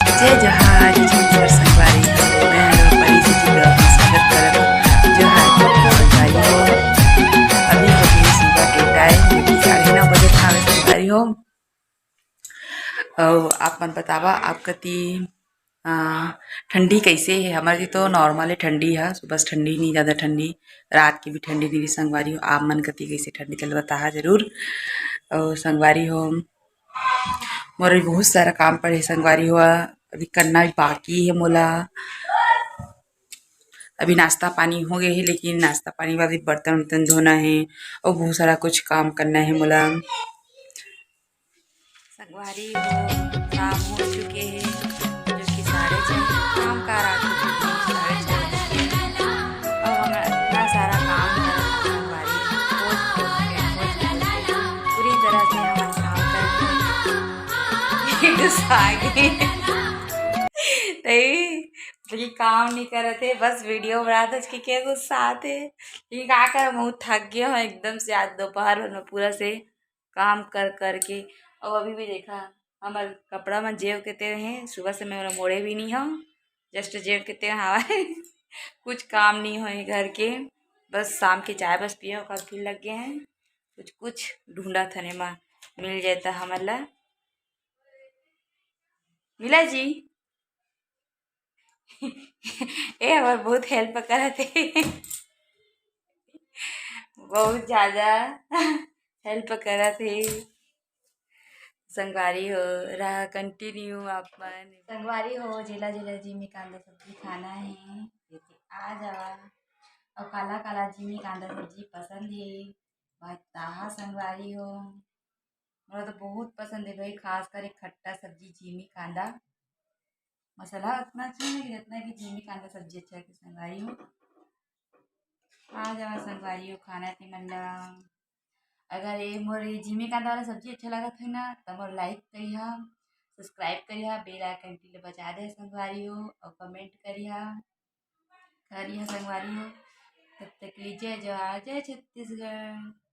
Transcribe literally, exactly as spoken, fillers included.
जय जोहार, जय छत्तीसगढ़ संगवारी हो। मैं हूँ परी जी, जी vlog में स्वागत करत हूँ। जोहार, जोहार संगवारी हो। अभी हो गए सुबह के टाइम, लेकिन साढ़े नौ बजे था संगवारी हो। और आप मन बतावा, आप कती, आ, ठंडी कैसे है? हमारे तो नॉर्मल है ठंडी है, सुबह से ठंडी नहीं, ज़्यादा ठंडी, रात की भी ठंडी नहीं संगवारी हो। आप मन कती कैसे ठंडी, चल बताहा जरूर। और संगवारी हो, मोर भी बहुत सारा काम पड़े संगवारी हो, अभी करना भी बाकी है मोला। अभी नाश्ता पानी हो गए है, लेकिन नाश्ता पानी बाद भी बर्तन उर्तन धोना है और बहुत सारा कुछ काम करना है मोला। संगवारी हो, शाम हो चुके हैं, जो कि साढ़े छः, शाम का रात हो चुके हैं, साढ़े छः बज गए हैं। और हमारा इतना सारा काम है संगवारी, खोज खोज के, खोज खोज के, पूरी तरह से हमारा काम कर गुस्सा आ गई। तई, लेकिन काम नहीं करत है, बस वीडियो बनात है, के क्या गुस्सा आते। लेकिन का कर, मैं थक गया हूँ एकदम से, आज दोपहर भर में पूरा से काम कर करके। और अभी भी देखा, हमर कपड़ा में जेव के तेव है, सुबह से मैं मोड़े भी नहीं हूँ, जस्ट जेव के तेव हवा। कुछ काम नहीं हो घर के, बस शाम के चाय बस पिया, ओकर फिर लग गए हैं कुछ कुछ ढूंढा थने मा मिल जाता हमर ला। मिला जी। ए हमर बहुत हेल्प करत हे। बहुत ज्यादा हेल्प करत हे। संगवारी हो, रहा कंटिन्यू आप मन। संगवारी हो, जेला जेला जिमी कांदा सब्जी खाना है, लेके आ जावा। और काला काला जिमी कांदा सब्जी पसंद है, बताहा संगवारी हो। मोला तो बहुत पसंद है भाई, खासकर एक खट्टा सब्जी जिमी कांदा। मसाला उतना अच्छा है कि जितना कि जिमी कांदा सब्जी अच्छा है संगवारी हो। आ जावा संगवारी हो, खाना ते मन ला। अगर ये मोर ये जिमी कांदा वाला सब्जी अच्छा लगत है ना, तो मोर लाइक करिहा, सब्सक्राइब करिहा, बेल आइकन टिले बजा दे संगवारी हो, और कमेंट करिहा, करिहा संगवारी हो। तब तक के लिए जय जोहार, जय छत्तीसगढ़।